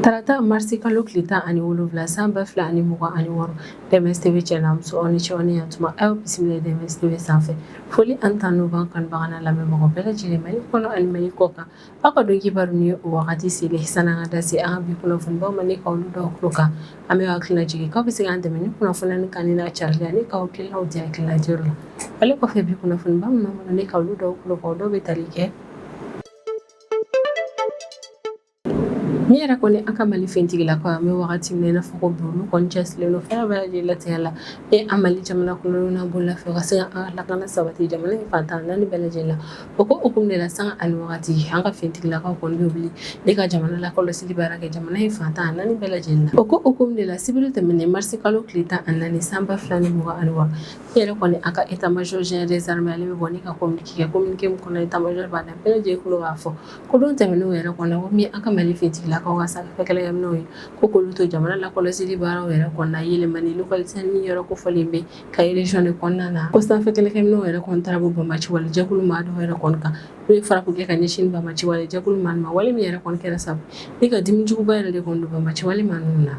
Tarata marisi kalo tile 17 san 2026, DMS TV cɛ n'a muso, aw ni ce, aw ni yantuma. Aw bisimila DMS TV sanfɛ. Foli ani tanu b'an kanubaga n'a lamɛnbagaw bɛɛ lajɛlen, Mali kɔnɔ ani Mali kɔ kan. Aw ka don kibaru ni o wagati selen. Sani an ka da se an ka bi kunnafonibaw ma ni ka olu dɔw tulo kan, an bɛ hakili lajigin k'aw bɛ se k'an dɛmɛ ni kunnafoni kanu n'a carili ani k'aw hakilinaw di hakilina diyɔrɔ la. Ale kɔfɛ, bi kunnafoniba minnu b'an bolo ni ka olu dɔw tulo kan, o dɔw bɛ tali kɛ min yɛrɛ kɔni an ka Mali finitigilakaw, an bɛ wagati min na i n'a fɔ ko bi, olu kɔni cɛsirilen don fɛn bɛɛ lajɛlen latigɛ la ni an Mali jamana kɔnɔdenw n'an bolola fɛ ka se ka an ka lakana sabati jamana in fan 14 bɛɛ lajɛlen la. O ko hukumu de la, sanga ani wagati, an ka finitigilakaw kɔni bɛ wuli ni ka jamana lakɔlɔsili baara kɛ jamana in fan 14 bɛɛ lajɛlen la. O ko hukumu de la, sibiri tɛmɛnen marisi kalo tile 14 san 2026, i yɛrɛ kɔni an ka état major général des armées, ale bɛ bɔ ni ka communiqué kɛ. Communiqué min kɔnɔ, état major b'a da bɛɛ lajɛlen tulo k'a fɔ ko don tɛmɛnenw yɛrɛ kɔnɔ, ko min an ka Mali finitigilakaw ka sanfɛ kɛlɛkɛminɛnw ye, ko k'olu to jamana lakɔlɔsili baaraw yɛrɛ kɔnɔna Yélimané, localité ni yɔrɔ kofɔlen bɛ Kayi région de kɔnɔna na, ko sanfɛ kɛlɛkɛminɛnw yɛrɛ kɔni taara bɔ banbaanci wale jɛkulu maa dɔw yɛrɛ kɔni kan, n'o ye frappe kɛ ka ɲɛsin banbaanci wale jɛkulu maa ma. Wale min yɛrɛ kɔni kɛra sabu ni ka dimi juguba yɛrɛ de kɔni don banbaanci wale maa ninnu na.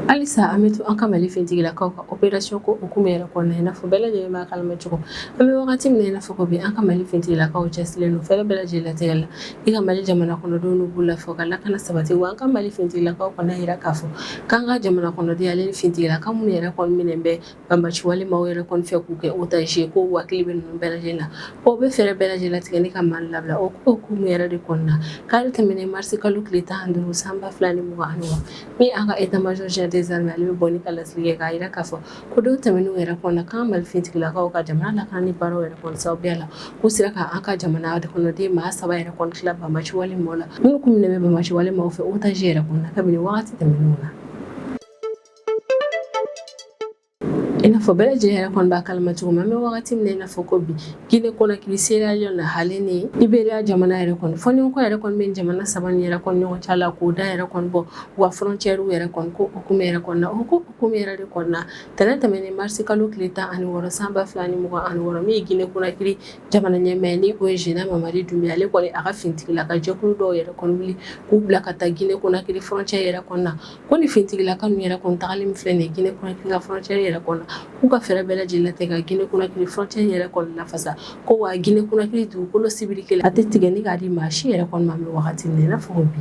Halisa an bɛ to an ka Mali finitigilakaw ka opération ko hukumu yɛrɛ kɔnɔna, i n'a fɔ bɛɛ lajɛlen b'a kalama cogo, an bɛ wagati min na i n'a fɔ ko bi, an ka Mali finitigilakaw cɛsirilen don fɛɛrɛ bɛɛ lajɛlen latigɛ la i ka Mali jamana kɔnɔdenw n'u b'u lafiya ka lakana sabati. Wa an ka Mali finitigilakaw kɔni y'a jira k'a fɔ k'an ka jamana kɔnɔden ale ni finitigilaka minnu yɛrɛ kɔni minɛ bɛ banbaanci wale maaw yɛrɛ kɔni fɛ k'u kɛ otage ye, ko hakili bɛ ninnu bɛɛ lajɛlen na, ko bɛ fɛɛrɛ bɛɛ lajɛlen latigɛ ni ka Mali labila. O ko hukumu yɛrɛ de kɔnɔna, kari tɛmɛnen marisi kalo tile 15 san 2026, min an ka état major général des armées, ale bɛ bɔ ni ka laseli kɛ k'a jira k'a fɔ ko don tɛmɛnenw yɛrɛ kɔnɔna, k'an Mali finitigilakaw ka jamana lakanani baaraw yɛrɛ kɔni sababuya la, k'u sera ka an ka jamana kɔnɔden maa saba yɛrɛ kɔni tila banbaanci wale maaw la, minnu kun minɛ bɛ banbaanci wale maaw fɛ otage yɛrɛ kɔnɔna kabini wagati tɛmɛnenw na. I n'a fɔ bɛɛ lajɛlen yɛrɛ kɔni b'a kalama cogo min, an bɛ wagati min na i n'a fɔ ko bi, Guinée Conakry, Sierra Leone ale ni Liberia jamana yɛrɛ kɔni, fɔɲɔgɔnkɔ yɛrɛ kɔni bɛ jamana saba ni yɛrɛ kɔni ɲɔgɔn cɛ la, k'o da yɛrɛ kɔni bɔ u ka frontière yɛrɛ kɔni ko hukumu yɛrɛ kɔnɔna. O ko hukumu yɛrɛ de kɔnɔna, tɛnɛn tɛmɛnen marisi kalo tile 16 san 2026, min ye Guinée Conakry jamana ɲɛmaa ni o ye Général Mamadi Doumbouya, ale kɔni a ka finitigilaka jɛkulu dɔw yɛrɛ kɔni wuli k'u bila ka taa Guinée Conakry frontière yɛrɛ kɔnɔna. Ko ni finitigilaka ninnu yɛrɛ kɔni tagali min filɛ nin ye Guinée Conakry ka frontière yɛrɛ kɔnɔna, k'u ka fɛɛrɛ bɛɛ lajɛlen latigɛ ka Guinée Conakry frontière yɛrɛ kɔni lafasa, ko wa Guinée Conakry dugukolo sibiri kelen a tɛ tigɛ ni k'a di maa si yɛrɛ kɔni ma an bɛ wagati min na i n'a fɔ ko bi.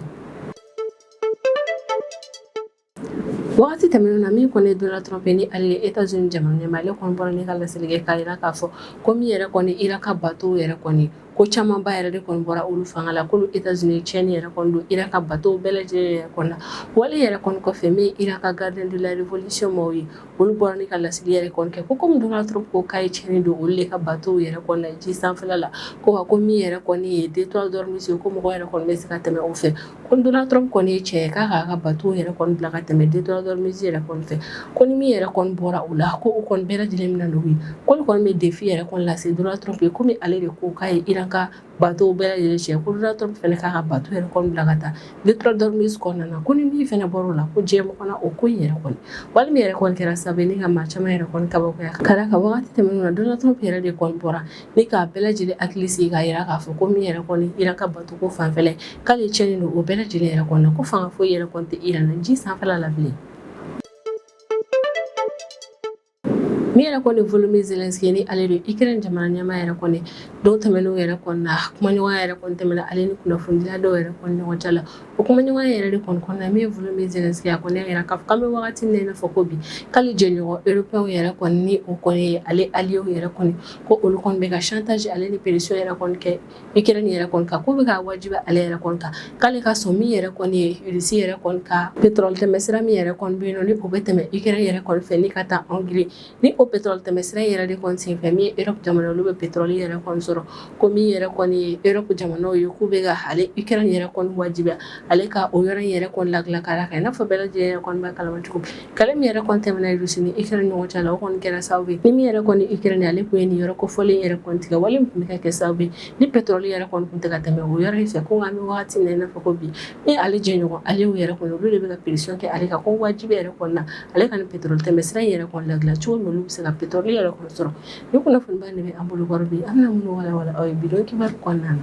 Wagati tɛmɛnen na, min kɔni ye Donald Trump ni ale ye États-Unis jamana ɲɛmaa, ale kɔni bɔra ni ka laseli kɛ k'a jira k'a fɔ ko min yɛrɛ kɔni Iran ka bateau yɛrɛ kɔni, ko camanba yɛrɛ de kɔni bɔra olu fanga la, k'olu États-Unis tiɲɛni yɛrɛ kɔni don Iran ka bateau bɛɛ lajɛlen yɛrɛ kɔni na. Wale yɛrɛ kɔni kɔfɛ, min Iran ka gardien de la révolution maaw ye, olu bɔra ni ka laseli yɛrɛ kɔni kɛ ko komi Donald Trump ko k'a ye tiɲɛni don olu de ka bateau yɛrɛ kɔni na ji sanfɛla la, ko wa ko min yɛrɛ kɔni ye détroit d'Ormuz ye, ko mɔgɔ yɛrɛ kɔni bɛ se ka tɛmɛ o fɛ, ko Donald Trump kɔni ye cɛ ye k'a k'a ka bateau yɛrɛ kɔni bila ka tɛmɛ détroit d'Ormuz yɛrɛ kɔni fɛ, ko ni min yɛrɛ kɔni bɔra o la, ko o kɔni bɛɛ lajɛlen bɛna n'o ye, k'olu kɔni bɛ défi yɛrɛ kɔni lase Donald Trump ye, komi ale de ko k'a ye Iran ka bateau bɛɛ lajɛlen tiɲɛ, ko Donald Trump fɛnɛ k'a ka bateau yɛrɛ kɔni bila ka taa détroit d'Ormuz kɔnɔna na, ko ni min fɛnɛ bɔra o la, ko diɲɛ mɔgɔ na o ko in yɛrɛ kɔni. Wale min yɛrɛ kɔni kɛra sababu ye ni ka maa caman yɛrɛ kɔni kabakoya, ka d'a kan wagati tɛmɛnenw na, Donald Trump yɛrɛ de kɔni bɔra ni k'a bɛɛ lajɛlen hakili sigi k'a jira k'a fɔ ko min yɛrɛ kɔni Iran ka bateau ko fanfɛla, k'ale ye tiɲɛni don o bɛɛ lajɛlen yɛrɛ kɔni na, ko fanga foyi yɛrɛ kɔni tɛ Iran na ji sanfɛla la bilen. Min yɛrɛ kɔni Volodymyr Zelensky ni ale de Ukraine jamana ɲɛmaa yɛrɛ kɔni, don tɛmɛnenw yɛrɛ kɔni na, kumaɲɔgɔnya yɛrɛ kɔni tɛmɛna ale ni kunnafonidila dɔw yɛrɛ kɔni ɲɔgɔn cɛ la. O kumaɲɔgɔnya yɛrɛ de kɔni kɔnɔna, min ye Volodymyr Zelensky, a kɔni y'a jira k'a fɔ k'an bɛ wagati min na i n'a fɔ ko bi, k'ale jɛɲɔgɔn européen yɛrɛ kɔni ni o kɔni ye ale alliés yɛrɛ kɔni, ko olu kɔni bɛ ka chantage ale ni pression yɛrɛ kɔni kɛ Ukraine yɛrɛ kɔni kan, ko bɛ ka wajibi ale yɛrɛ kɔni kan k'ale ka sɔn min yɛrɛ kɔni ye Russie yɛrɛ kɔni ka pétrole tɛmɛsira min yɛrɛ kɔni bɛ yen nɔ, ni o bɛ tɛmɛ Ukraine yɛrɛ kɔni fɛ ni ka taa Hongrie, ni o pétrole tɛmɛsira yɛrɛ de kɔni senfɛ, min ye Europe jamana, olu bɛ pétrole yɛrɛ kɔni sɔrɔ, ko min yɛrɛ kɔni ye Europe jamanaw ye, k'u bɛ ka ale Ukraine yɛrɛ kɔni wajibiya ale ka o yɔrɔ in yɛrɛ kɔni ladilan ka d'a kan i n'a fɔ bɛɛ lajɛlen yɛrɛ kɔni b'a kalama cogo min, kɛlɛ min yɛrɛ kɔni tɛmɛna Russie ni Ukraine ɲɔgɔn cɛ la, o kɔni kɛra sababu ye ni min yɛrɛ kɔni Ukraine, ale tun ye nin yɔrɔ kofɔlen yɛrɛ kɔni tigɛ. Wale min tun bɛ ka kɛ sababu ye ni pétrole yɛrɛ kɔni tun tɛ ka tɛmɛ o yɔrɔ in fɛ, ko nka an bɛ wagati min na i n'a fɔ ko bi, ni ale jɛɲɔgɔn alliés yɛrɛ kɔni, olu de bɛ ka pression kɛ ale kan, ko wajibi yɛrɛ kɔni na ale ka nin pétrole tɛmɛsira in yɛrɛ kɔni ladilan cogo min olu bɛ se ka pétrole yɛrɛ kɔni sɔrɔ. Ni kunnafoniba de bɛ an bolo kɔrɔ bi, an bɛna minnu walawala aw ye bi don kibaru kɔnɔna na.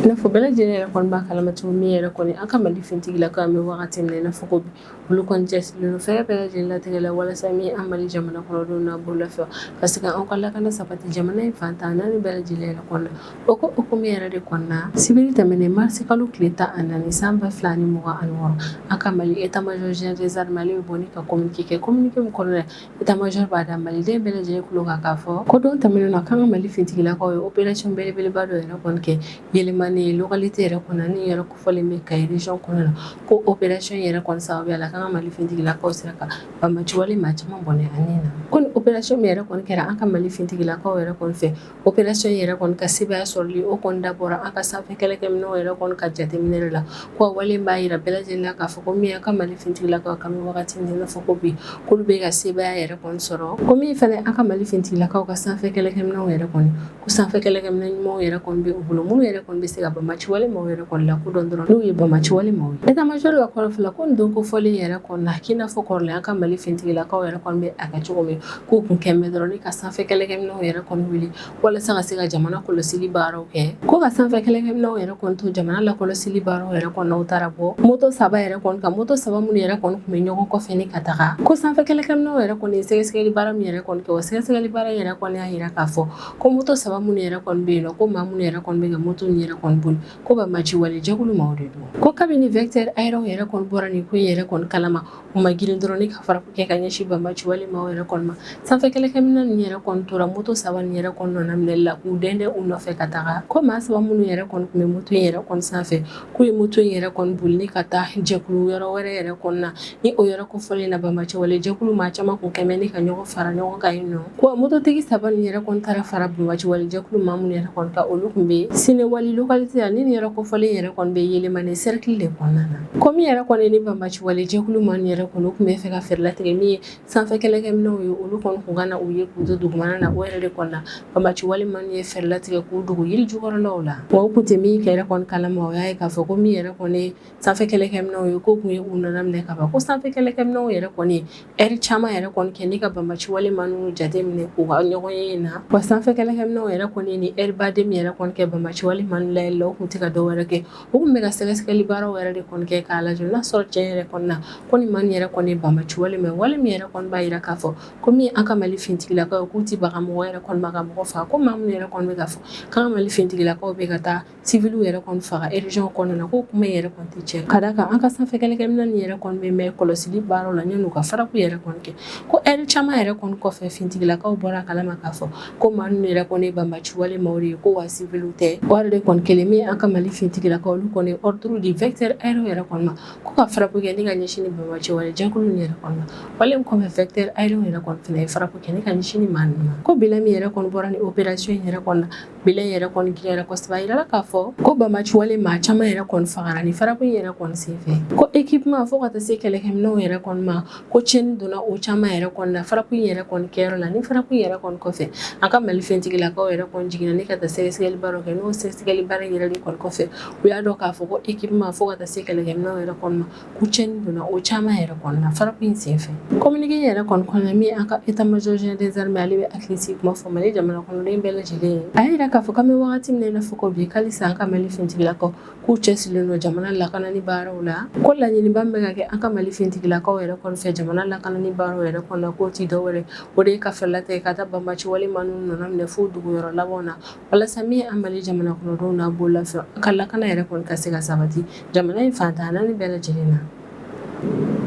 I n'a fɔ bɛɛ lajɛlen yɛrɛ kɔni b'a kalama cogo min yɛrɛ kɔni, an ka Mali finitigilakaw, an bɛ wagati min na i n'a fɔ ko bi, olu kɔni cɛsirilen don fɛɛrɛ bɛɛ lajɛlen latigɛ la walasa min an Mali jamana kɔnɔdenw n'a bololafɛnw ka se ka an ka lakana sabati jamana in fan 14 bɛɛ lajɛlen yɛrɛ kɔnɔ. O ko hukumu yɛrɛ de kɔnɔna, sibiri tɛmɛnen marisi kalo tile 14 san 2026, an ka Mali état-major général des armées, ale bɛ bɔ ni ka communiqué kɛ. Communiqué min kɔnɔna, état-major b'a da maliden bɛɛ lajɛlen tulo kan k'a fɔ ko don tɛmɛnen na, k'an ka Mali finitigilakaw ye opération belebeleba dɔ yɛrɛ kɔni kɛ Yelimane localité yɛrɛ kɔnɔ, ni yɛrɛ kofɔlen bɛ Kayi région kɔnɔ la. Ko opération yɛrɛ kɔni sababuya la, k'an ka Mali finitigilakaw sera ka banbaanciwale maa caman bɔnɛ a ni na. Ko ni opération min yɛrɛ kɔni kɛra an ka Mali finitigilakaw yɛrɛ kɔni fɛ, opération yɛrɛ kɔni ka sebaaya sɔrɔli, o kɔni dabɔra an ka sanfɛ kɛlɛkɛminɛnw yɛrɛ kɔni ka jateminɛ de la. Ko a wale b'a jira bɛɛ lajɛlen la k'a fɔ ko min an ka Mali finitigilakaw kan bɛ wagati min na i n'a fɔ ko bi, k'olu bɛ ka sebaaya yɛrɛ kɔni sɔrɔ. Ko min fana an ka Mali finitigilakaw ka sanfɛ kɛlɛkɛminɛnw yɛrɛ kɔni, ko sanfɛ kɛlɛkɛminɛn ɲumanw yɛrɛ kɔni bɛ u bolo, minnu yɛrɛ kɔni bɛ se ka banbaanciwale maaw yɛrɛ kɔni lakodɔn dɔrɔn n'u ye banbaanciwale maaw ye. État-major ka kɔrɔfɔ la, ko nin don kofɔlen yɛrɛ kɔni na, k'i n'a fɔ kɔrɔlen an ka Mali finitigilakaw yɛrɛ kɔni bɛ a kɛ cogo min, k'u kun kɛn bɛ dɔrɔn ni ka sanfɛ kɛlɛkɛminɛnw yɛrɛ kɔni wuli walasa ka se ka jamana kɔlɔsili baaraw kɛ. Ko ka sanfɛ kɛlɛkɛminɛnw yɛrɛ kɔni to jamana lakɔlɔsili baaraw yɛrɛ kɔni na, u taara bɔ moto saba yɛrɛ kɔni kan, moto saba minnu yɛrɛ kɔni tun bɛ ɲɔgɔn kɔfɛ ni ka taga. Ko sanfɛ kɛlɛkɛminɛnw yɛrɛ kɔni ye sɛgɛsɛgɛli baara min yɛrɛ kɔni kɛ, o sɛgɛsɛgɛli baara yɛrɛ kɔni y'a jira k'a fɔ ko moto saba minnu yɛrɛ kɔni bɛ yen nɔ, ko maa minnu yɛrɛ kɔni bɛ ka moto nin yɛrɛ kɔni boli, ko banbaanciwale jɛkulu maaw de don. Ko kabini vecteur aérien yɛrɛ kɔni bɔra nin ko in yɛrɛ kɔni kalama, u ma girin dɔrɔn ni ka frappe kɛ ka ɲɛsin banbaanciwale maaw yɛrɛ kɔni ma. Sanfɛ kɛlɛkɛminɛn nin yɛrɛ kɔni tora moto saba nin yɛrɛ kɔni nɔna minɛli la k'u dɛndɛn u nɔfɛ ka taga. Ko maa saba minnu yɛrɛ kɔni tun bɛ moto in yɛrɛ kɔni sanfɛ, k'u ye moto in yɛrɛ kɔni boli ni ka taa jɛkulu yɔrɔ wɛrɛ yɛrɛ kɔni na, ni o yɔrɔ kofɔlen na, banbaanciwale jɛkulu maa caman kun kɛmɛ ni ka ɲɔgɔn fara ɲɔgɔn kan yen nɔ. Ko mototigi saba nin yɛrɛ kɔni taara fara banbaanciwale jɛkulu maa minnu yɛrɛ kɔni kan, olu tun bɛ Sinewali localité la, ni nin yɔrɔ kofɔlen yɛrɛ kɔni bɛ Yelimane cercle de kɔnɔna na. Ko min yɛrɛ kɔni ni banbaanciwale jɛkulu maa ninnu yɛrɛ kɔni, u tun bɛ fɛ ka fɛɛrɛ latigɛ min ye sanfɛ kɛlɛkɛminɛnw ye, olu kɔni kun ka na u ye k'u to dugumana na. O yɛrɛ de kɔni na, banbaanciwale maa ninnu ye fɛɛrɛ latigɛ k'u dogo yiri jukɔrɔlaw la. Wa u tun tɛ min yɛrɛ kɔni kalama, o y'a ye k'a fɔ ko min yɛrɛ kɔni sanfɛ kɛlɛkɛminɛnw ye, k'o tun ye u nana minɛ ka ban. Ko sanfɛ kɛlɛkɛminɛnw yɛrɛ kɔni ɛri caman yɛrɛ kɔni kɛ ni ka banbaanciwale maa ninnu jate minɛ k'u ka ɲɔgɔn ye na. Wa sanfɛ kɛlɛkɛminɛnw yɛrɛ kɔni ni ɛri baden min yɛrɛ kɔni kɛ banbaanciwale maa ninnu layɛli la, u tun tɛ ka dɔ wɛrɛ kɛ, u tun bɛ ka sɛgɛsɛgɛli baaraw yɛrɛ de kɔni kɛ k'a lajɛ n'a sɔrɔ tiɲɛ yɛrɛ kɔni na, ko nin maa nin yɛrɛ kɔni ye banbaanciwale maa wale min yɛrɛ kɔni b'a jira k'a fɔ ko min an ka Mali finitigilakaw k'u tɛ baga mɔgɔ yɛrɛ kɔni ma ka mɔgɔ faga. Ko maa minnu yɛrɛ kɔni bɛ k'a fɔ k'an ka Mali finitigilakaw bɛ ka taa civiliw yɛrɛ kɔni faga région kɔnɔna na, ko kuma yɛrɛ kɔni tɛ tiɲɛ, ka d'a kan an ka sanfɛ kɛlɛkɛminɛn nin yɛrɛ kɔni bɛ mɛn kɔlɔsili baaraw la yan'u ka frappe yɛrɛ kɔni kɛ. Ko ɛri caman yɛrɛ kɔni kɔfɛ, finitigilakaw bɔra a kalama k'a fɔ ko maa ninnu yɛrɛ kɔni ye banbaanciwale maaw de ye, ko wa civiliw tɛ. O yɛrɛ de kɔni kɛlen min an ka Mali finitigilakaw, olu kɔni ordre di vecteur aérien yɛrɛ kɔni ma ko ka frappe kɛ ni ka ɲɛsin ni banbaanciwale jɛkulu nin yɛrɛ kɔni ma. Wale in kɔfɛ, vecteur aérien yɛrɛ kɔni fana ye frappe kɛ ni ka ɲɛsin ni maa ninnu ma. Ko bilan min yɛrɛ kɔni bɔra ni opération in yɛrɛ kɔni na, bilan yɛrɛ kɔni girinyara kosɛbɛ. A yirala k'a fɔ ko banbaanciwale maa caman yɛrɛ kɔni fagara ni frappe in yɛrɛ kɔni senfɛ. Ko équipement fo ka taa se kɛlɛkɛminɛnw yɛrɛ kɔni ma, ko tiɲɛni donna o caman yɛrɛ kɔni na frappe in yɛrɛ kɔni kɛyɔrɔ la. Ni frappe in yɛrɛ kɔni kɔfɛ, an ka Mali finitigilakaw yɛrɛ kɔni jiginna ni ka taa sɛgɛsɛgɛli baaraw kɛ. N'o sɛgɛsɛgɛli baara yɛrɛ de kɔni kɔfɛ, u y'a dɔn k'a fɔ ko équipement fo ka taa se kɛlɛkɛminɛnw yɛrɛ kɔni ma, ko tiɲɛni donna o caman yɛrɛ kɔni na frappe in senfɛ. Communiqué in yɛrɛ kɔni kɔnɔna, min an ka état-major général des armées, ale bɛ hakili sigi kuma fɔ Mali jamana kɔnɔden bɛɛ lajɛlen ye. A y'a jira k'a fɔ k'an bɛ wagati min na i n'a fɔ ko bi, halisa an ka Mali finitigilakaw k'u cɛsirilen don jamana lakanani baaraw la. Ko laɲiniba min bɛ ka kɛ an ka Mali finitigilakaw yɛrɛ kɔni fɛ jamana lakanani baaraw yɛrɛ kɔni na, k'o ti dɔwɛrɛ, o de ye ka fɛɛrɛ latigɛ ka taa banbaanciwale maa ninnu nɔna minɛ fo dugu yɔrɔ labanw na, walasa min an Mali jamana kɔnɔdenw n'a bololafɛnw ka lakana yɛrɛ kɔni ka se ka sabati jamana in fan 14 bɛɛ lajɛlen na.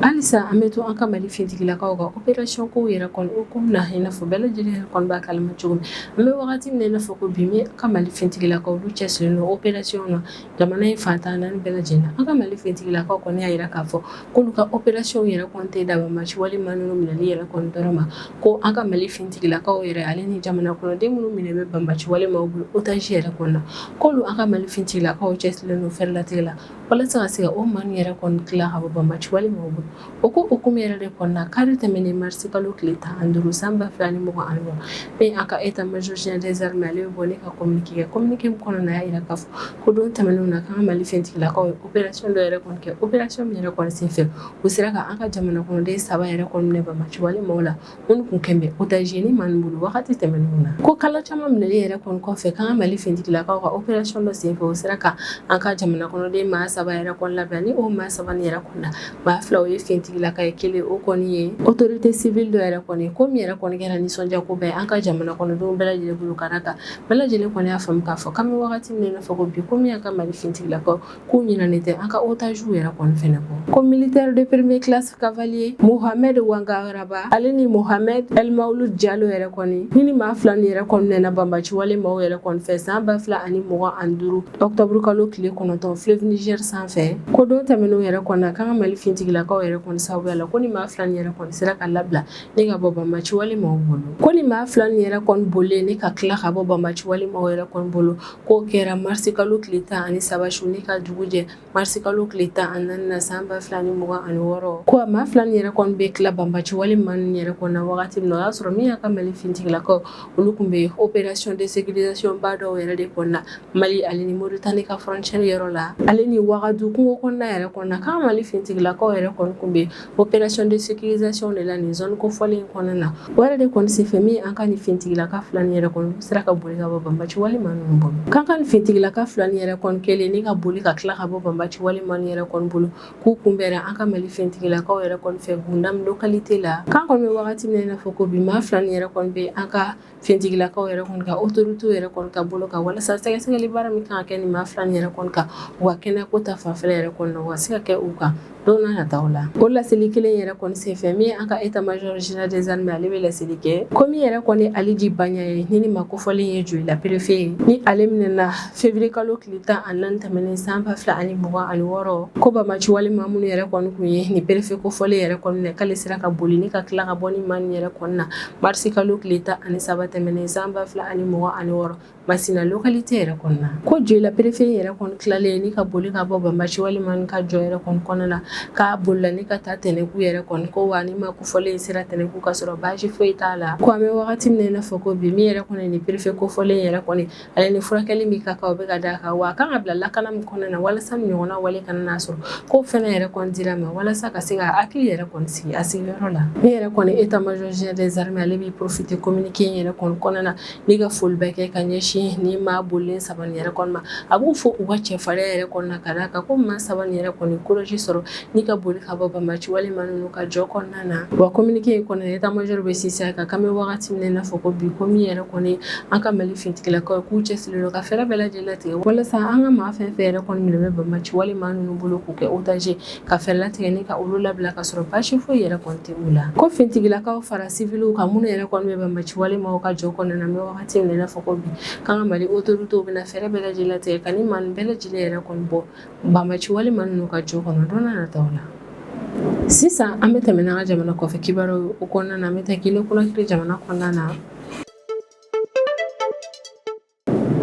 Halisa an bɛ to an ka Mali finitigilakaw ka opération kow yɛrɛ kɔni hukumu na. I n'a fɔ bɛɛ lajɛlen yɛrɛ kɔni b'a kalama cogo min, an bɛ wagati min na i n'a fɔ ko bi, min an ka Mali finitigilakaw, olu cɛsirilen don opération na jamana in fan 14 bɛɛ lajɛlen na. An ka Mali finitigilakaw kɔni y'a jira k'a fɔ k'olu ka opération yɛrɛ kɔni tɛ dan banbaanciwale maa ninnu minɛli yɛrɛ kɔni dɔrɔn ma. Ko an ka Mali finitigilakaw yɛrɛ, ale ni jamana kɔnɔden minnu minɛ bɛ banbaanciwale maaw bolo otage yɛrɛ kɔni na, k'olu an ka Mali finitigilakaw cɛsirilen don fɛɛrɛ latigɛ la walasa ka se ka o maa ninnu yɛrɛ kɔni tila ka bɔ banbaanciwale maaw bolo. O ko hukumu yɛrɛ de kɔnɔna, kari tɛmɛnen marisi kalo tile 15 san 2026, min an ka état major général des armées, ale bɛ bɔ ni ka communiqué kɛ. Communiqué min kɔnɔna na, a y'a jira k'a fɔ ko don tɛmɛnenw na, k'an ka Mali finitigilakaw ye opération dɔ yɛrɛ kɔni kɛ. Opération min yɛrɛ kɔni senfɛ, u sera ka an ka jamana kɔnɔden saba yɛrɛ kɔni minɛ banbaanci wale maaw la, minnu tun kɛn bɛ otage ni maa bolo wagati tɛmɛnenw na. Ko kalo caman minɛli yɛrɛ kɔni kɔfɛ, k'an ka Mali finitigilakaw ka opération dɔ senfɛ, u sera ka an ka jamana kɔnɔden maa saba yɛrɛ kɔni labila. Ni o maa saba nin yɛrɛ kɔni na, maa fila o ye finitigilaka ye, kelen o kɔni ye autorité civile dɔ yɛrɛ kɔni. Ko min yɛrɛ kɔni kɛra nisɔndiya ko bɛɛ an ka jamana kɔnɔdenw bɛɛ lajɛlen bolo, ka d'a kan bɛɛ lajɛlen kɔni y'a faamu k'a fɔ k'an bɛ wagati min na i n'a fɔ ko bi, ko min y'an ka Mali finitigilakaw k'u ɲinɛnen tɛ an ka otages yɛrɛ kɔni fɛnɛ kɔ. Ko militaire de première classe cavalier Mohamed Wangaraba, ale ni Mohamed El Maouloud Diallo yɛrɛ kɔni, ni maa fila nin yɛrɛ kɔni nana banbaanci wale maaw yɛrɛ kɔni fɛ san 2025 octobre kalo tile 9 fleuve Niger sanfɛ. Ko don tɛmɛnenw yɛrɛ kɔni na, k'an ka Mali finitigilakaw yɛrɛ kɔni sababuya la, ko ni maa fila nin yɛrɛ kɔni sera ka labila ni ka bɔ banbaanci wale maaw bolo. Ko ni maa fila nin yɛrɛ kɔni bolilen ni ka tila ka bɔ banbaanci wale maaw yɛrɛ kɔni bolo, k'o kɛra marisi kalo tile 13 su ni ka dugu jɛ marisi kalo tile 14 na san 2026. Ko a maa fila nin yɛrɛ kɔni bɛ tila banbaanci wale maa ninnu yɛrɛ kɔni na wagati min na, o y'a sɔrɔ min y'a ka Mali finitigilakaw, olu tun bɛ opération de sécurisation ba dɔw yɛrɛ de kɔnɔna Mali ale ni Mauritanie ka frontière yɔrɔ la, ale ni Wagadu kungo kɔnɔna yɛrɛ kɔnɔna. K'an Mali finitigilakaw yɛrɛ kɔni tun bɛ opération de sécurisation de la nin zone kofɔlen in kɔnɔna na. O yɛrɛ de kɔni senfɛ, min an ka nin finitigilaka fila nin yɛrɛ kɔni sera ka boli ka bɔ banbaanci wale maa ninnu bolo. K'an ka nin finitigilaka fila nin yɛrɛ kɔni kɛlen ni ka boli ka tila ka bɔ banbaanci wale maa ninnu yɛrɛ kɔni bolo, k'u kunbɛnra an ka Mali finitigilakaw yɛrɛ kɔni fɛ Gundam localité la. K'an kɔni bɛ wagati min na i n'a fɔ ko bi, maa fila nin yɛrɛ kɔni bɛ an ka finitigilakaw yɛrɛ kɔni ka autorité yɛrɛ kɔni ka bolo kan, walasa sɛgɛsɛgɛli baara min kan ka kɛ nin maa fila nin yɛrɛ kɔni kan, u ka kɛnɛyako ta fanfɛla yɛrɛ kɔni na, u ka se ka kɛ u kan don n'a nataw la. O laseli kelen yɛrɛ kɔni senfɛ, min an ka état major général des armées, ale bɛ laseli kɛ ko min yɛrɛ kɔni Alidji Baɲa ye, ni maa kofɔlen ye Joyila préfet ye, ni ale minɛna février kalo tile 14 tɛmɛnen san 2026. Ko banbaanci wale maa minnu yɛrɛ kɔni kun ye nin préfet kofɔlen yɛrɛ kɔni minɛ, k'ale sera ka boli ni ka tila ka bɔ ni maa nin yɛrɛ kɔni na marisi kalo tile 13 tɛmɛnen san 2026 Masina localité yɛrɛ kɔnɔna. Ko Joyila préfet yɛrɛ kɔni tilalen ni ka boli ka bɔ banbaanci wale maa ka jɔ yɛrɛ kɔni kɔnɔna na, k'a bolila ni ka taa Tɛnɛku yɛrɛ kɔni. Ko wa ni maa kofɔlen sera Tɛnɛku ka sɔrɔ baasi foyi t'a la. Ko an bɛ wagati min na i n'a fɔ ko bi, min yɛrɛ kɔni ni préfet kofɔlen yɛrɛ kɔni, ale ni furakɛli min ka kan, o bɛ ka d'a kan. Wa a kan ka bila lakana min kɔnɔna na walasa nin ɲɔgɔnna wale kana n'a sɔrɔ, k'o fɛnɛ yɛrɛ kɔni dira a ma walasa ka se ka hakili yɛrɛ kɔni sigi a sigiyɔrɔ la. Min yɛrɛ kɔni état major général des armées, ale b'i profiter communiqué in yɛrɛ kɔni kɔnɔna na ni ka foli bɛ kɛ ka ɲɛsin ni maa bolilen saba nin yɛrɛ kɔni ma. A b'u fo u ka cɛfarinya yɛrɛ kɔni na, ka d'a kan ko maa saba nin yɛrɛ kɔni courage sɔrɔ ni ka boli ka bɔ banbaanci wale maa ninnu ka jɔ kɔnɔna na. Wa communiqué in kɔnɔna, état major bɛ sinsin a kan k'an bɛ wagati min na i n'a fɔ ko bi, ko min yɛrɛ kɔni an ka Mali finitigilakaw k'u cɛsirilen don ka fɛɛrɛ bɛɛ lajɛlen latigɛ walasa an ka maa fɛn fɛn yɛrɛ kɔni minɛ bɛ banbaanci wale maa ninnu bolo k'u kɛ otage, ka fɛɛrɛ latigɛ ni ka olu labila ka sɔrɔ baasi foyi yɛrɛ kɔni tɛ u la. Ko finitigilakaw fara civiliw kan minnu yɛrɛ kɔni bɛ banbaanci wale maaw ka jɔ kɔnɔna na, an bɛ wagati min na i n'a fɔ ko bi, k'an ka Mali autorités bɛna fɛɛrɛ bɛɛ lajɛlen latigɛ ka ni maa ninnu bɛɛ lajɛlen yɛrɛ kɔni bɔ banbaanci wale maa ninnu ka jɔ kɔnɔ don n'a nataw la. Sisan an bɛ tɛmɛ n'an ka jamana kɔfɛ kibaruyaw ye. O kɔnɔna na, an bɛ taa Guinée Conakry jamana kɔnɔna na.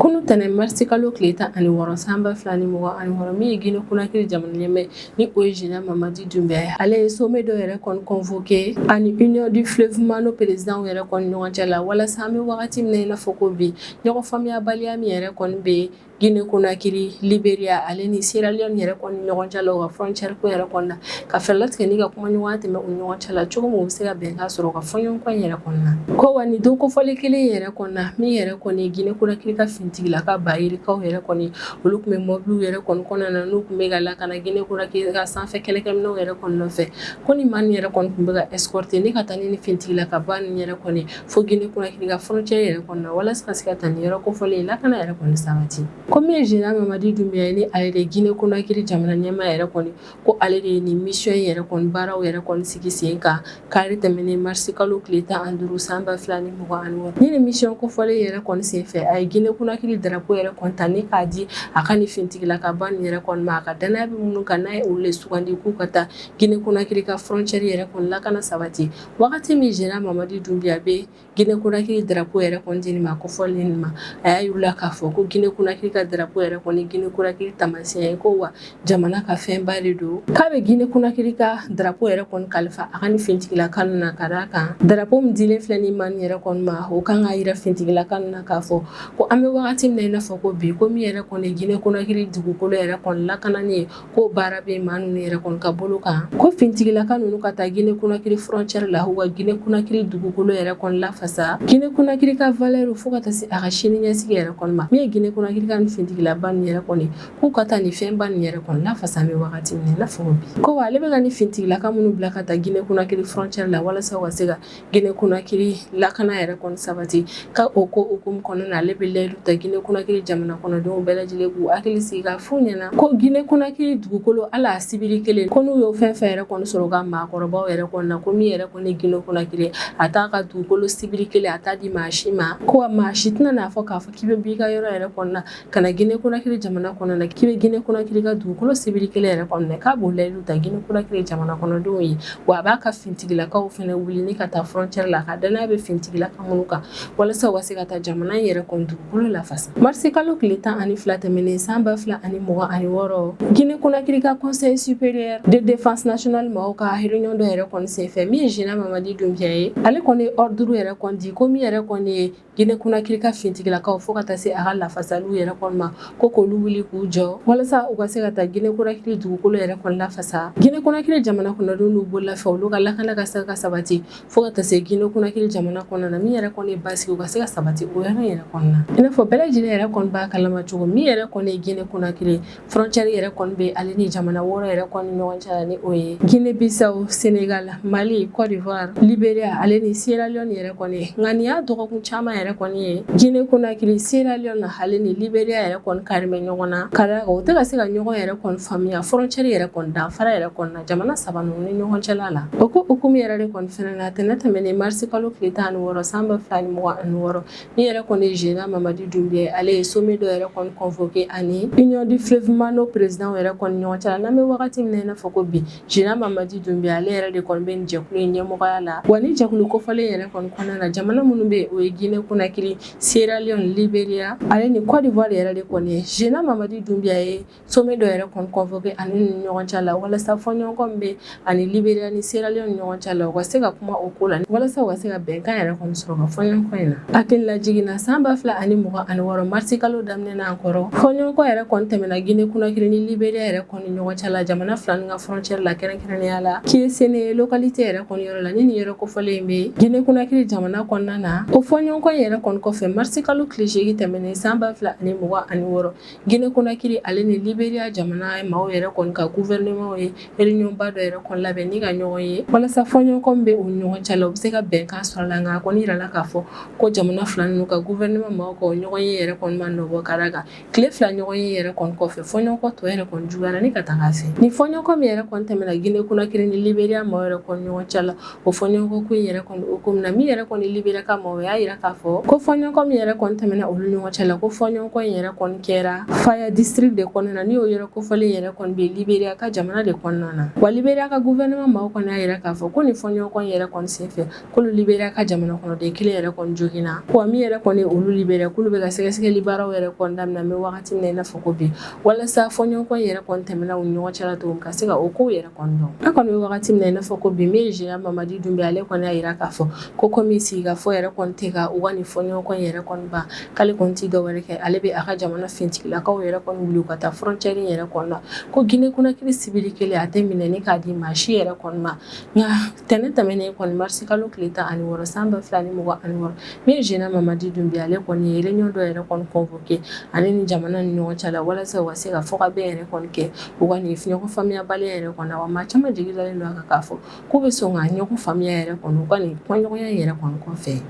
Kunu tɛnɛn marisi kalo tile 16 san 2026, min ye Guinée Conakry jamana ɲɛmaa ni o ye général Mamadi Doumbouya ye, ale ye sommet dɔ yɛrɛ kɔni convoqué ani Union du Fleuve Mano président yɛrɛ kɔni ɲɔgɔn cɛ la, walasa an bɛ wagati min na i n'a fɔ ko bi, ɲɔgɔn faamuyabaliya min yɛrɛ kɔni bɛ Guinée Conakry, Libéria ale ni Sierra Leone yɛrɛ kɔni ɲɔgɔn cɛ la, u ka frontière ko yɛrɛ kɔni na, ka fɛɛrɛ latigɛ ni ka kumaɲɔgɔnya tɛmɛ u ɲɔgɔn cɛ la cogo min u bɛ se ka bɛnkan sɔrɔ u ka fɔɲɔgɔnkɔ in yɛrɛ kɔnɔna na. Ko wa nin don kofɔlen kelen yɛrɛ kɔnɔna na, min yɛrɛ kɔni Guinée Conakry ka finitigilaka bayirikaw yɛrɛ kɔni, olu tun bɛ mɔbiliw yɛrɛ kɔni kɔnɔna na, n'u tun bɛ ka lakana Guinée Conakry ka sanfɛ kɛlɛkɛminɛnw yɛrɛ kɔni nɔfɛ. Ko ni maa nin yɛrɛ kɔni tun bɛ ka escorter ni ka taa ni finitigilakaba nin yɛrɛ kɔni fo Guinée Conakry ka frontière yɛrɛ kɔnɔna na, walasa ka se ka taa nin yɔrɔ kofɔlen lakana yɛrɛ kɔni sabati. Ko min ye général Mamadi Doumbouya ye, ni ale de ye Guinée Conakry jamana ɲɛmaa yɛrɛ kɔni, ko ale de ye nin mission in yɛrɛ kɔni baaraw yɛrɛ kɔni sigi sen kan kari tɛmɛnen marisi kalo tile 15 san 2026. Ni nin mission kofɔlen yɛrɛ kɔni senfɛ, a ye Guinée Conakry drapeau yɛrɛ kɔni ta ni k'a di a ka nin finitigilakaba nin yɛrɛ kɔni ma, a ka danaya bɛ minnu kan, n'a ye olu de sugandi k'u ka taa Guinée Conakry ka frontière yɛrɛ kɔni lakana sabati. Wagati min général Mamadi Doumbouya bɛ Guinée Conakry drapeau yɛrɛ kɔni di nin maa kofɔlen nin ma, a y'a yir'u la k'a fɔ ko Guinée Conakry ka ka drapeau yɛrɛ kɔni Guinée Conakry taamasiyɛn ye, ko wa jamana ka fɛnba de don, k'a bɛ Guinée Conakry ka drapeau yɛrɛ kɔni kalifa a ka ni finitigilaka ninnu na, ka d'a kan drapeau min dilen filɛ ni maa nin yɛrɛ kɔni ma, o kan k'a yira finitigilaka ninnu na k'a fɔ ko an bɛ wagati min na i n'a fɔ ko bi, ko min yɛrɛ kɔni Guinée Conakry dugukolo yɛrɛ kɔni lakanani ye, ko baara bɛ maa ninnu yɛrɛ kɔni ka bolo kan, ko finitigilaka ninnu ka taa Guinée Conakry frontière la, u ka Guinée Conakry dugukolo yɛrɛ kɔni lafasa, Guinée Conakry ka valeur fo ka taa se a ka sini ɲɛsigi yɛrɛ kɔni ma. Min ye Guinée Conakry ka nin finitigilaba ninnu yɛrɛ kɔni, k'u ka taa nin fɛnba nin yɛrɛ kɔni lafasa an bɛ wagati min na i n'a fɔ bi, ko wa ale bɛ ka nin finitigilaka minnu bila ka taa Guinée Conakry frontière la walasa u ka se ka Guinée Conakry lakana yɛrɛ kɔni sabati, ka o ko hukumu kɔnɔna na, ale bɛ layidu ta Guinée Conakry jamana kɔnɔdenw bɛɛ lajɛlen k'u hakili sigi k'a f'u ɲɛna ko Guinée Conakry dugukolo hali a sibiri kelen, ko n'u y'o fɛn fɛn yɛrɛ kɔni sɔrɔ u ka maakɔrɔbaw yɛrɛ kɔni na, ko min yɛrɛ kɔni Guinée Conakry, a t'a ka dugukolo sibiri kelen a t'a di maa si ma, ko wa maa si tɛna n'a fɔ k'a fɔ k'i bɛ b'i ka yɔrɔ yɛrɛ kɔni na ka na Guinée Conakry jamana kɔnɔna na, k'i bɛ Guinée Conakry ka dugukolo sibiri kelen yɛrɛ kɔnɔ, k'a b'o layidu ta Guinée Conakry jamana kɔnɔdenw ye. Wa a b'a ka finitigilakaw fana wuli ni ka taa frontière la, ka danaya bɛ finitigilaka minnu kan, walasa u ka se ka taa jamana in yɛrɛ kɔni dugukolo lafasa. Marisi kalo tile 12 tɛmɛnen san 2026, Guinée Conakry ka Conseil supérieur de défense nationale maaw ka réunion dɔ yɛrɛ kɔni senfɛ, min ye Général Mamadi Doumbia ye, ale kɔni ye ordre yɛrɛ kɔni di ko min yɛrɛ kɔni ye Guinée Conakry ka finitigilakaw fo ka taa se a ka lafasaliw yɛrɛ kɔni ma, ko k'olu wuli k'u jɔ walasa u ka se ka taa Guinée Conakry dugukolo yɛrɛ kɔni lafasa, Guinée Conakry jamana kɔnɔdenw n'u bololafɛn, olu ka lakana ka se ka sabati fo ka taa se Guinée Conakry jamana kɔnɔna na, min yɛrɛ kɔni ye basigi, u ka se ka sabati o yɔrɔ yɛrɛ kɔnɔna na. I n'a fɔ bɛɛ lajɛlen yɛrɛ kɔni b'a kalama cogo min yɛrɛ kɔni ye Guinée Conakry frontière yɛrɛ kɔni bɛ ale ni jamana 6 yɛrɛ kɔni ɲɔgɔn cɛ la, ni o ye Guinée Bissau, Sénégal, Mali, Côte d'Ivoire, Libéria ale ni Sierra Leone yɛrɛ kɔni ye. Nka nin y'a dɔgɔkun caman yɛrɛ kɔni ye, Guinée Conakry, Sierra Leone ale ni Libéria yɛrɛ kɔni kari bɛ ɲɔgɔn na, ka d'a kan u tɛ ka se ka ɲɔgɔn yɛrɛ kɔni faamuya frontière yɛrɛ kɔni danfara yɛrɛ kɔni na jamana saba ninnu ni ɲɔgɔn cɛla la. O ko hukumu yɛrɛ de kɔni fɛnɛ na, tɛnɛ tɛmɛnen marisi kalo tile 16 san 2026, min yɛrɛ kɔni ye Général Mamadi Doumbia, ale ye sommet dɔ yɛrɛ kɔni convoqué ani Union du Fleuve Mano président yɛrɛ kɔni ɲɔgɔn cɛ la. N'an bɛ wagati min na i n'a fɔ ko bi, Général Mamadi Doumbia ale yɛrɛ de kɔni bɛ nin jɛkulu in ɲɛmɔgɔya la. Wa ni jɛkulu kofɔlen yɛrɛ kɔni kɔnɔna na, jamana minnu bɛ yen, o ye Guinée Conakry, Sierra Leone, Libéria ale ni Côte d'Ivoire yɛrɛ de kɔni ye. Général Mamadi Doumbia ye sommet dɔ yɛrɛ kɔni convoqué ani ni ɲɔgɔn cɛ la walasa fɔɲɔgɔnkɔ min bɛ ani Libéria ni Sierra Leone ni ɲɔgɔn cɛ la, u ka se ka kuma o ko la walasa u ka se ka bɛnkan yɛrɛ kɔni sɔrɔ ka fɔɲɔgɔnkɔ in na. Hakili lajigin na, san 2026 marisi kalo daminɛ na kɔrɔ, fɔɲɔgɔnkɔ yɛrɛ kɔni tɛmɛna Guinée Conakry ni Libéria yɛrɛ kɔni ɲɔgɔn cɛ la, jamana fila ninnu ka frontière la, kɛrɛnkɛrɛnnenya la Kiesene localité yɛrɛ kɔni yɔrɔ la, ni nin yɔrɔ kofɔlen in bɛ Guinée Conakry jamana kɔnɔna na. O fɔɲɔgɔnkɔ in yɛrɛ kɔni kɔfɛ, marisi kalo tile 8 tɛmɛnen san 2026, Guinée Conakry ale ni Libéria jamana maaw yɛrɛ kɔni ka gouvernement ye réunion ba dɔ yɛrɛ kɔni labɛn ni ka ɲɔgɔn ye walasa fɔɲɔgɔnkɔ min bɛ u ni ɲɔgɔn cɛ la, u bɛ se ka bɛnkan sɔrɔ la. Nka a kɔni yirala k'a fɔ ko jamana fila ninnu ka gouvernement maaw ka ɲɔgɔn ye yɛrɛ kɔni ma nɔbɔ, ka d'a kan tile 2 ɲɔgɔn ye yɛrɛ kɔni kɔfɛ, fɔɲɔgɔnkɔ tɔ yɛrɛ kɔni juguyara ni ka taga fɛ. Ni fɔɲɔgɔnkɔ min yɛrɛ kɔni tɛmɛna Guinée Conakry ni Libéria maaw yɛrɛ kɔni ɲɔgɔn cɛ la, o fɔɲɔgɔnkɔ ko in yɛrɛ kɔni hukumu na, min yɛrɛ kɔni Libéria ka maaw y'a yira k'a fɔ ko fɔɲɔgɔnkɔ min yɛrɛ kɔni tɛmɛna olu ɲɔgɔn cɛ la, ko fɔɲɔgɔnkɔ in yɛrɛ kɔni kɛra Faya district de kɔnɔna na, ni o yɔrɔ kofɔlen yɛrɛ kɔni bɛ Libéria ka jamana de kɔnɔna na. Wa Libéria ka gouvernement maaw kɔni y'a yira k'a fɔ ko nin fɔɲɔgɔnkɔ in yɛrɛ kɔni senfɛ, k'olu Libéria ka jamana kɔnɔden kelen yɛrɛ kɔni joginna. Wa min yɛrɛ kɔni olu Libéria, k'olu bɛ ka sɛgɛsɛgɛli baaraw yɛrɛ kɔni daminɛ an bɛ wagati min na i n'a fɔ ko bi, walasa fɔɲɔgɔnkɔ in yɛrɛ kɔni tɛmɛna u ni ɲɔgɔn cɛ la cogo min, ka se ka o kow yɛrɛ kɔni dɔn. An kɔni bɛ wagati min na i n'a fɔ ko bi, min ye Général Mamadi Doumbia, ale kɔni y'a yira k'a fɔ ko komi sigikafɔ yɛrɛ kɔni tɛ ka u ka nin fɔɲɔgɔnkɔ in yɛrɛ kɔni ban, k'ale kɔni ti dɔwɛrɛ kɛ, ale bɛ a ka jamana finitigilakaw yɛrɛ kɔni wuli u ka taa frontière in yɛrɛ kɔni na, ko Guinée Conakry sibiri kelen a tɛ minɛ ni k'a di maa si yɛrɛ kɔni ma. Nka tɛnɛn tɛmɛnen kɔni marisi kalo tile 16 san 2026, min ye Général Mamadi Doumbia, ale kɔni ye réunion dɔ yɛrɛ kɔni convoqué ale ni jamana ni ɲɔgɔn cɛ la walasa u ka se ka fɔkabɛn yɛrɛ kɔni kɛ u ka nin ɲɔgɔn faamuyabaliya yɛrɛ kɔni na. Wa maa caman jigi dalen don a kan k'a fɔ k'u bɛ sɔn ka ɲɔgɔn faamuya yɛrɛ kɔni u ka nin kumaɲɔgɔnya yɛrɛ kɔni kɔfɛ.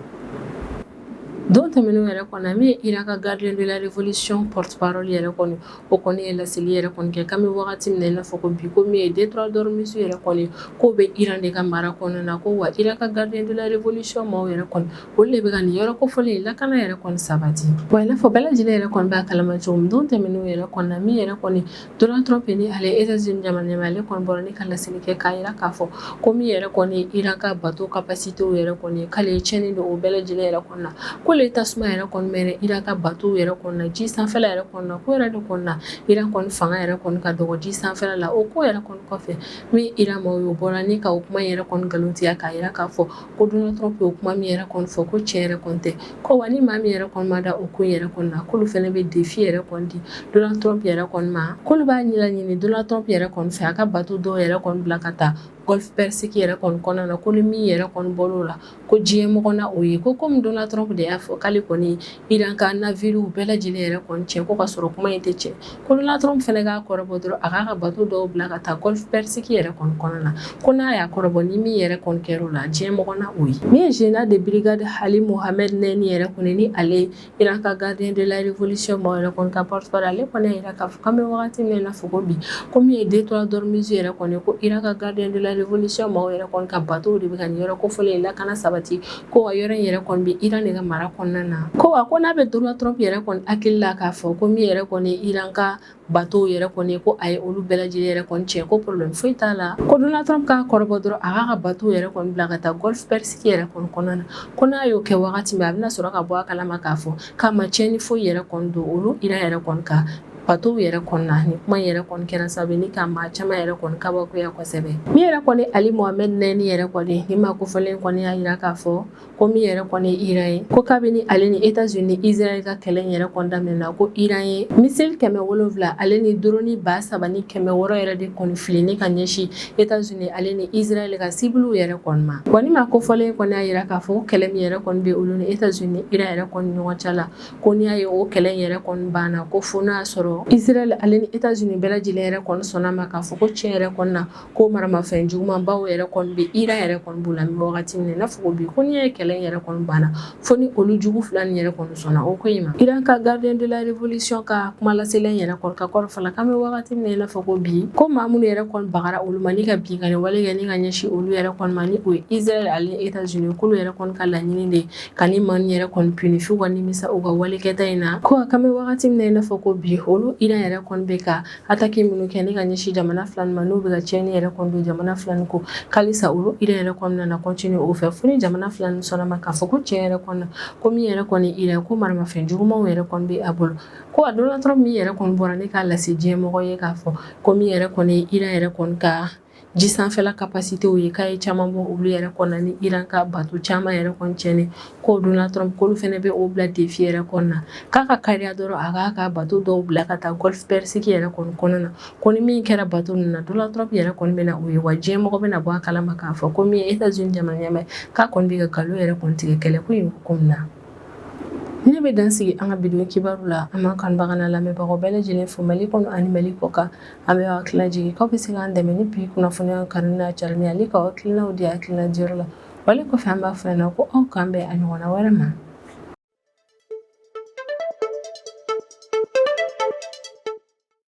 Don tɛmɛnenw yɛrɛ kɔnɔ, min ye Iran ka gardien de la révolution porte parole yɛrɛ kɔni, o kɔni ye laseli yɛrɛ kɔni kɛ k'an bɛ wagati min na i n'a fɔ ko bi, ko min ye détroit d'Ormuz yɛrɛ kɔni, k'o bɛ Iran de ka mara kɔnɔna na, ko wa Iran ka gardien de la révolution maaw yɛrɛ kɔni, olu de bɛ ka nin yɔrɔ kofɔlen in lakana yɛrɛ kɔni sabati. Wa i n'a fɔ bɛɛ lajɛlen yɛrɛ kɔni b'a kalama cogo min, don tɛmɛnenw yɛrɛ kɔni na, min yɛrɛ kɔni Donald Trump ni ale États-Unis jamana ɲɛmaa, ale kɔni bɔra ni ka laseli kɛ k'a yira k'a fɔ ko min yɛrɛ kɔni Iran ka bateau capacité yɛrɛ kɔni, k'ale ye tiɲɛni don o bɛɛ lajɛlen yɛrɛ kɔni na, k'olu k'ale tasuma yɛrɛ kɔni mɛnɛ Iran ka bateau yɛrɛ kɔnɔna ji sanfɛla yɛrɛ kɔnɔna ko yɛrɛ de kɔnɔna Iran kɔni fanga yɛrɛ kɔni ka dɔgɔ ji sanfɛla la. O ko yɛrɛ kɔni kɔfɛ, min Iran maaw ye, o bɔra ni ka o kuma yɛrɛ kɔni nkalontigiya k'a jira k'a fɔ ko Donald Trump y'o kuma min yɛrɛ kɔni fɔ, ko tiɲɛ yɛrɛ kɔni tɛ, ko wa ni maa min yɛrɛ kɔni ma da o ko yɛrɛ kɔni na, k'olu fana bɛ défi yɛrɛ kɔni di Donald Trump yɛrɛ kɔni ma, k'olu b'a ɲini Donald Trump yɛrɛ kɔni fɛ a ka bateau dɔw yɛrɛ kɔni bila ka taa Golfe Persique yɛrɛ kɔni kɔnɔna na, ko ni min yɛrɛ kɔni bɔr'o la, ko diɲɛ mɔgɔ na o ye, ko komi Donald Trump de y'a fɔ k'ale kɔni Iran ka navire bɛɛ lajɛlen yɛrɛ kɔni tiɲɛ, ko ka sɔrɔ kuma in tɛ tiɲɛ, ko Donald Trump fana k'a kɔrɔbɔ dɔrɔn a k'a ka bateau dɔw bila ka taa Golfe Persique yɛrɛ kɔni kɔnɔna na, ko n'a y'a kɔrɔbɔ, ni min yɛrɛ kɔni kɛr'o la, diɲɛ mɔgɔ na o ye. Min ye général de brigade Ali Mohamed Naini yɛrɛ kɔni, ni ale Iran ka gardien de la révolution maaw yɛrɛ kɔni ka porte-parole, ale kɔni y'a jira k'a fɔ k'an bɛ wagati min na i n'a fɔ ko bi, ko min ye détroit d'Ormuz yɛrɛ kɔni, ko Iran ka gardien de la révolution maaw yɛrɛ kɔni ka bateau de bɛ ka nin yɔrɔ kofɔlen in lakana sabati, ko wa yɔrɔ in yɛrɛ kɔni bɛ Iran de ka mara kɔnɔna na, ko wa ko n'a bɛ Donald Trump yɛrɛ kɔni hakili la k'a fɔ ko min yɛrɛ kɔni Iran ka bateau yɛrɛ kɔni, ko a ye olu bɛɛ lajɛlen yɛrɛ kɔni tiɲɛ, ko problème foyi t'a la, ko Donald Trump k'a kɔrɔbɔ dɔrɔn a k'a ka bateau yɛrɛ kɔni bila ka taa Golfe Persique yɛrɛ kɔni kɔnɔna na, ko n'a y'o kɛ wagati min, a bɛna sɔrɔ ka bɔ a kalama k'a fɔ k'a ma tiɲɛni foyi yɛrɛ kɔni don olu Iran yɛrɛ kɔni ka bateau yɛrɛ kɔni na. Nin kuma yɛrɛ kɔni kɛra sababu ni ka maa caman yɛrɛ kɔni kabakoya kosɛbɛ. Min yɛrɛ kɔni Ali Mohamed Naini yɛrɛ kɔni, ni maa kofɔlen kɔni y'a jira k'a fɔ ko min yɛrɛ kɔni Iran ye, ko kabini ale ni États-Unis ni Israël ka kɛlɛ yɛrɛ kɔni daminɛna, ko Iran ye missile 700 ale ni drone 3600 yɛrɛ de kɔni fili ni ka ɲɛsin États-Unis ale ni Israël ka cible yɛrɛ kɔni ma. Wa ni maa kofɔlen kɔni y'a jira k'a fɔ ko kɛlɛ min yɛrɛ kɔni bɛ olu ni États-Unis ni Iran yɛrɛ kɔni ɲɔgɔn cɛ la, ko n'i y'a ye o kɛlɛ yɛrɛ kɔni banna, ko fo n'a y'a sɔrɔ Israël ale ni États-Unis bɛɛ lajɛlen yɛrɛ kɔni sɔnna ma k'a fɔ ko tiɲɛ yɛrɛ kɔni na, ko maramafɛn jugumanbaw yɛrɛ kɔni bɛ Iran yɛrɛ kɔni bolo an bɛ wagati min na i n'a fɔ ko bi, ko n'i ye kɛlɛ in yɛrɛ kɔni banna, fo ni olu jugu fila nin yɛrɛ kɔni sɔnna o ko in ma. Iran ka gardien de la révolution ka kumalasela in yɛrɛ kɔni ka kɔrɔfɔ la, k'an bɛ wagati min na i n'a fɔ ko bi, ko maa minnu yɛrɛ kɔni bagara olu ma ni ka binkanni wale kɛ ni ka ɲɛsin olu yɛrɛ kɔni ma, ni o ye Israël ale ni États-Unis, k'olu yɛrɛ kɔni ka laɲini de ka ni maa ninnu yɛrɛ kɔni puni f'u ka nimisa u ka wale kɛta in na, ko k'an bɛ wagati min na i n'a fɔ ko bi, olu Iran yɛrɛ kɔni bɛ ka attaque minnu kɛ ni ka ɲɛsin jamana fila ma, n'u bɛ ka tiɲɛni yɛrɛ kɔni don jamana fila nin ko k'alisa olu Iran yɛrɛ kɔni nana continuer o fɛ, fo ni jamana fila nin sɔnna ma k'a fɔ ko tiɲɛ yɛrɛ kɔni na, ko min yɛrɛ kɔni Iran, ko maramafɛn jugumanw yɛrɛ kɔni bɛ a bolo, ko a Donald Trump min yɛrɛ kɔni bɔra ne k'a lase diɲɛ mɔgɔ ye k'a fɔ ko min yɛrɛ kɔni Iran yɛrɛ kɔni ka ji sanfɛla capacitéw ye, k'a ye caman bɔ olu yɛrɛ kɔnɔna ni Iran ka bateau caman yɛrɛ kɔni tiɲɛni, ko Donald Trump k'olu fana bɛ o bila défi yɛrɛ kɔnɔna, k'a ka kariya dɔrɔn a k'a ka bateau dɔw bila ka taa Golfe Persique yɛrɛ kɔni kɔnɔna na, ko ni min kɛra bateau ninnu na, Donald Trump yɛrɛ kɔni bɛna o ye, wa diɲɛ mɔgɔ bɛna bɔ a kalama k'a fɔ ko min ye États-Unis jamana ɲɛmaa ye, k'a kɔni bɛ ka nkalon yɛrɛ kɔni tigɛ kɛlɛ ko in hukumu na. Ne bɛ dan sigi an ka bi don kibaru la. An b'an kanubaga n'a lamɛnbagaw bɛɛ lajɛlen fo Mali kɔnɔ ani Mali kɔ kan. An bɛ aw hakilina jigin k'aw bɛ se k'an dɛmɛ ni bi kunnafoniya kanu n'a carili ani k'aw hakilinaw di hakilina diyɔrɔ la. Wale kɔfɛ, an b'a fɔ ɲɛna ko aw k'an bɛn a ɲɔgɔnna wɛrɛ ma.